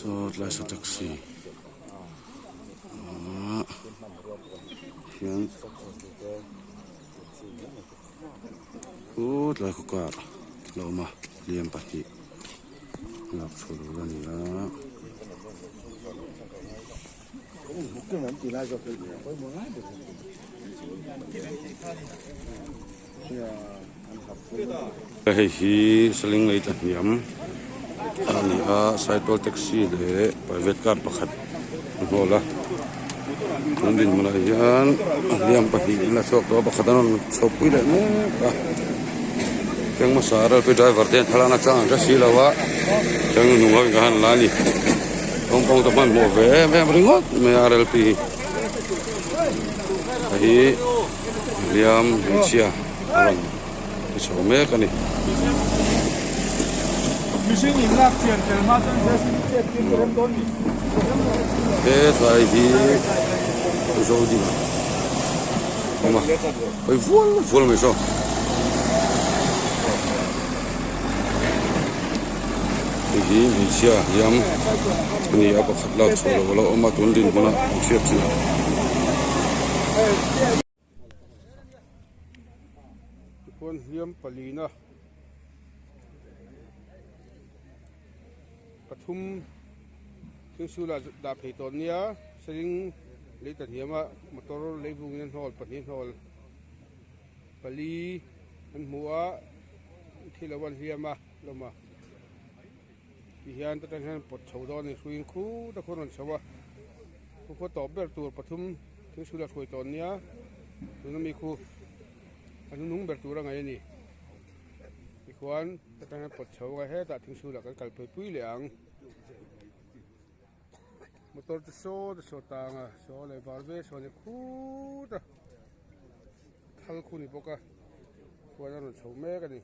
Saw tlai saw taxi ahh hian u tlai khaw kar a awm a hliam pahnih lak chhuah tur a ni a. Hei hi saling lei ta hniam a ni a cycle taxi leh private car pakhat a hnawl a tun dinhmunah hian hliam pahnih an la chhuak tawh a pakhat an rawn chho pui leh mek a keng hmasa a rel pui driver te hian thlalak na chang an hre si lo a keng hnung ho in ka han la a ni kawngpawng te hmanhmawh ve em em ringawt mai a rel pi hi. Hliam hmeichhia a rawn ti chho mek a ni. He tlai hi Zodin a awm a, hawi vual vual mai saw. Hei hi hmeichhia hliam a ni a, pakhat lak chhuah loh a lo awm a, tun dinhmunah an chhiat chin a. Tikhuan hliam palina pathum thingsulah dah phei tawh nia saring lei ta hniama motor lei vungin a hnawl pahnih hnawl pali an hmu a thil lo an hliam a lawm a tihian ta tang hian pawt chho dawn a ni hruiin khut a khawn rawn chho a khu khaw tawp ber tur pathum thil hrui la hruai tawh nia tuna mi khu a hnuhnung ber tur a ngaih a ni tikhuan ta tang hian pawt chho a hetah thing hrui lah kan kal phei pui leh ang motor te saw te saw tang a saw leh var ve saw ni khut a. Thal khu ni bawk a, khuan a rawn chho mek a ni.